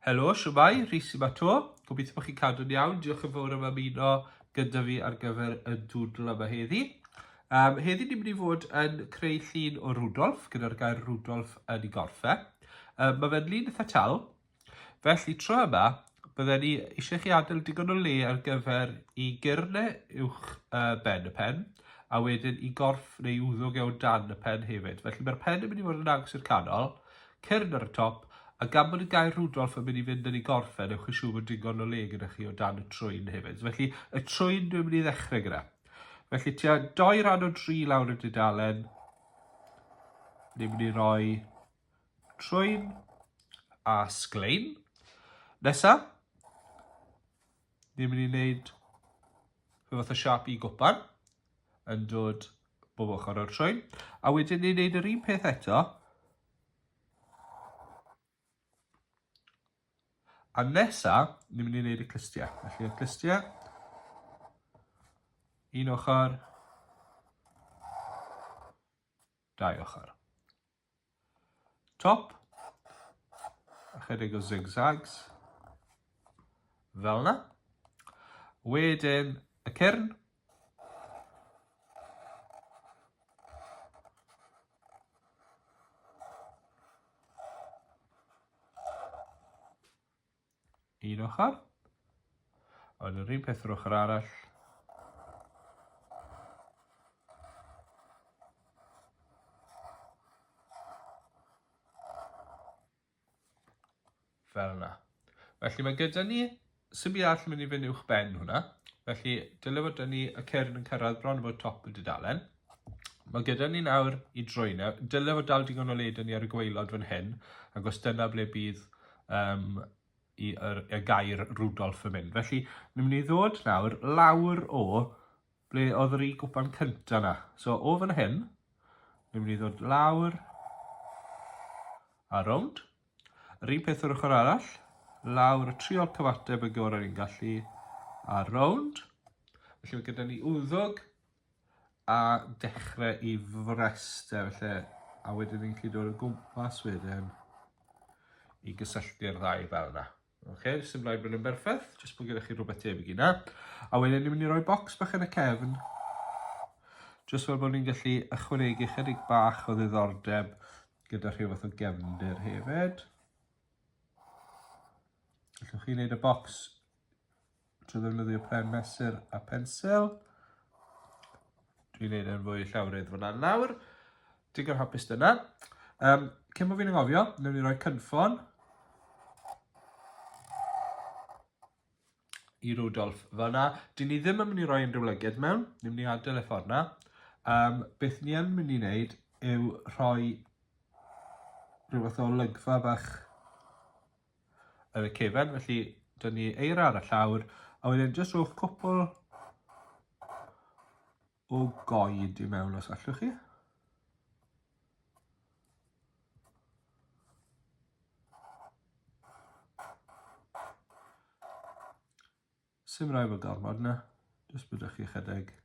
Helo, shwmae, Rhys yma 'to. Gobeithio bod chi'n cadw'n iawn. Diolch yn fawr am ymuno gyda fi ar gyfer y doodle yma heddi. Um, heddi ni'n mynd i fod yn creu llun o Rudolf, gyda'r gair Rudolf yn ei gorffe. Um, mae fe'n lun eitha tal, felly tro yma, bydden ni eisiau chi adael digon o le ar gyfer i gyrne uwch uh, ben y pen, a wedyn i gorff neu wddwg e o dan y pen hefyd. Felly mae'r pen yn mynd i fod yn agos i'r canol, Cyrn ar y top, a gan bod y gair Rudolf yn mynd i fynd yn ei gorff e, newch yn siŵr bod digon o le gyda chi o dan y trwyn hefyd. Felly, y trwyn dwi'n mynd i ddechrau gyda. Felly, tua doi ran o dri lawr y dudalen, ni'n mynd i roi trwyn a sglein. Nesa, ni'n mynd i wneud rhyw fath o siap i gwpan yn dod bob ochr o'r trwyn. A wedyn ni'n neud yr un peth eto. A nesa, ni'n mynd i wneud y clustiau. Felly y clustiau, un ochr, dau ochr. Top, ychydig o zigzags, fel yna. Wedyn y cyrn, Un ochr. Ond yr un peth yr ochr arall. Fel yna. Felly mae gyda ni sy'n byd arall yn mynd i fynd uwch ben hwnna. Felly dyle fod ni y cyrn yn cyrraedd bron fod top y dudalen. Mae gyda ni nawr i drwy nawr. Dyle fod dal digon o le 'da ni ar y gwaelod fan hyn, ac os dyna ble bydd um, i, yr, y gair Rudolf yn mynd. Felly, ni'n mynd i ddod nawr lawr o ble oedd yr i gwpan cynta na. So, o fan hyn, ni'n mynd i ddod lawr a rownd. Yr un peth o'r ochr arall, lawr y triol cyfateb y gorau ni'n gallu a rownd. Felly mae gyda ni wddwg a dechrau i frest e, felly, a wedyn ni'n gallu dod o gwmpas wedyn i gysylltu'r ddau fel yna. Oce, okay, sy'n rhaid bod yn berffaith, jyst bod gyda chi rhywbeth tebyg i na. A wedyn ni'n mynd i roi bocs bach yn y cefn, jyst fel bod ni'n gallu ychwanegu chydig bach o ddiddordeb gyda rhyw fath o gefndir hefyd. Gallwch chi wneud y bocs trwy ddefnyddio pen mesur a pensil. Dwi'n neud e'n fwy llawrydd fyna nawr. Digon hapus dyna. Um, cyn bod fi'n anghofio, wnawn ni roi cynffon i Rudolf fyna. Dyn ni ddim yn mynd i roi unrhyw lyged mewn, ni'n mynd i adael e ffordd na. Um, beth ni yn mynd i wneud yw rhoi rhyw fath o olygfa bach yn y cefen, felly dyn ni eira ar y llawr, a wedyn jyst rhowch cwpl o goed i mewn os allwch chi. Sim rhaid bod gormod yna, jyst bod chi chydig.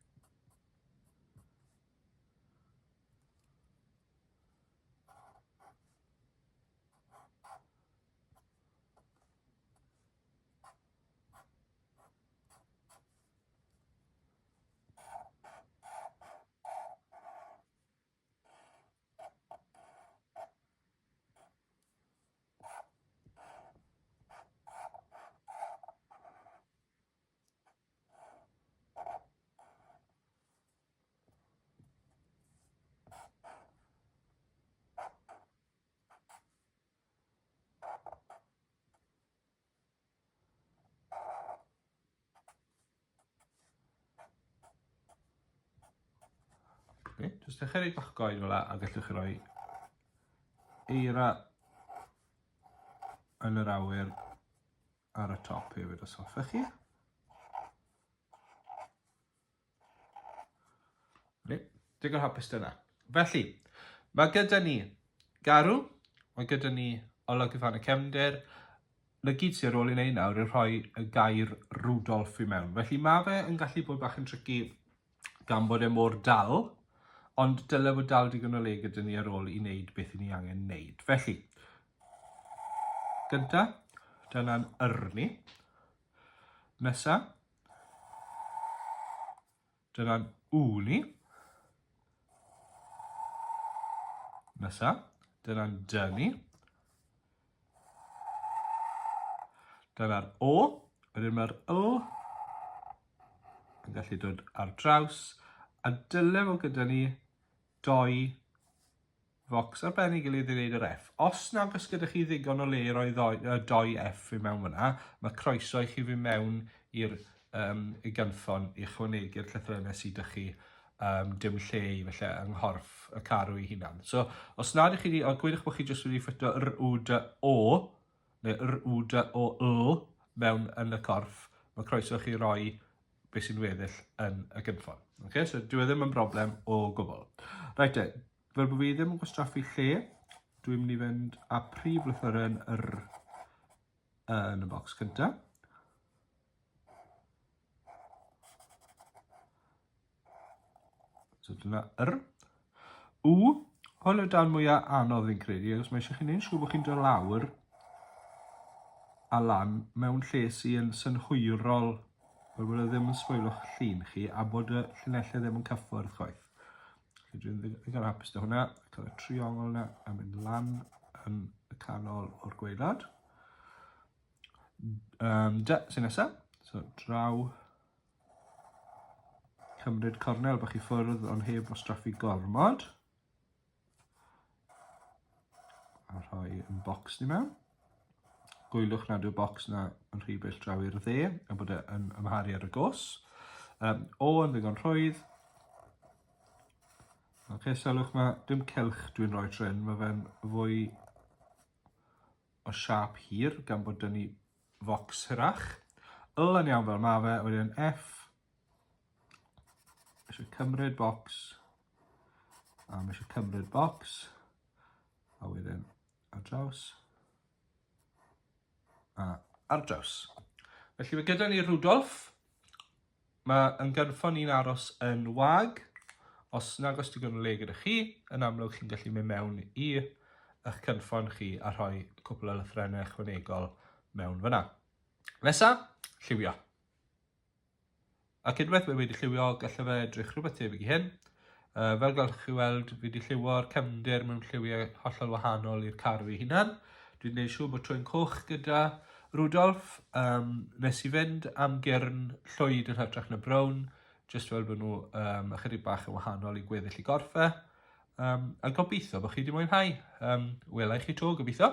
Okay, jyst ychydig bach goed fel a gallwch chi roi eira yn yr awyr ar y top hefyd os hoffech chi. Ne, digon hapus dyna. Felly, mae gyda ni garw, mae gyda ni olygfa yn y cefndir, na gyd sy'n ar ôl i wneud nawr yw rhoi y gair Rudolf i mewn. Felly mae fe yn gallu bod bach yn tricky gan bod e mor dal, ond dyle fod dal digon o le gyda ni ar ôl i wneud beth i ni angen wneud. Felly, gynta, Dyna'n yr ni. Nesa. Dyna'n U ni. Nesa. Dyna'n D ni. Dyna'r O. Wedyn mae'r L yn gallu dod ar draws. A dyle fod gyda ni doi focs ar ben ei gilydd i wneud yr F. Os nag oes gyda chi ddigon o le i roi ddoi, doi F i mewn fyna, mae croeso i chi fi mewn i'r um, i gynffon i ychwanegu'r llythrennau sydd ydych chi um, dim lle i felly yng nghorff y carw ei hunan. So, os nad ydych chi wedi, o gwedwch bod chi jyst wedi ffito R, U, D, O, neu R, U, D, O, L mewn yn y corff, mae croeso chi roi beth sy'n weddill yn y gynffon. Okay? So dyw e ddim yn broblem o gwbl. Reit e, fel bod fi ddim yn gwastraffu lle, dwi'n mynd i fynd â prif lythyren yr yn y bocs cyntaf. So dyna yr. U, hwn yw'r darn mwyaf anodd fi'n credu, achos mae eisiau chi wneud siŵr bod chi'n dod lawr a lan mewn lle sy'n synhwyrol, fel bod e ddim yn sboilo'ch llun chi a bod y llinellau ddim yn cyffwrdd chwaith. Felly dwi'n ddigon hapus da hwnna, cael y triongl yna a mynd lan yn y canol o'r gwaelod. Da, sy'n nesaf. So, draw cymryd cornel bach i ffwrdd ond heb wastraffu gormod. A rhoi yn bocs ni mewn. Gwylwch nad yw'r bocs yna yn rhy bell draw i'r dde a bod e yn ymharu ar y gos. O yn ddigon rhwydd. Oce, okay, sylwch mae dim cylch dwi'n rhoi tren, mae fe'n fwy o siâp hir gan bod dyn ni focs hirach. L yn iawn fel ma fe, wedyn F. Eisiau cymryd bocs. A mae eisiau cymryd bocs. A wedyn ar draws. A ar draws. Felly mae gyda ni Rudolf. Mae yn gynffon ni'n aros yn wag. Os nag oes digon o le gyda chi, yn amlwg chi'n gallu mynd mewn i eich cynffon chi a rhoi cwpl o lythrennau ychwanegol mewn fyna. Nesa, lliwio. Ac unwaith mae wedi lliwio, gallai fe edrych rhywbeth tebyg i hyn. Fel gallwch chi weld, fi wedi lliwio'r cefndir mewn lliwiau hollol wahanol i'r car fi hunan. Dwi'n gwneud siŵr bod trwyn coch gyda Rudolf. Nes i fynd am gyrn llwyd yn hytrach na brown, jyst fel bod nhw ychydig bach yn wahanol i gweddill i gorff e. A gobeithio bod chi wedi mwynhau. Wela i chi 'to, gobeithio.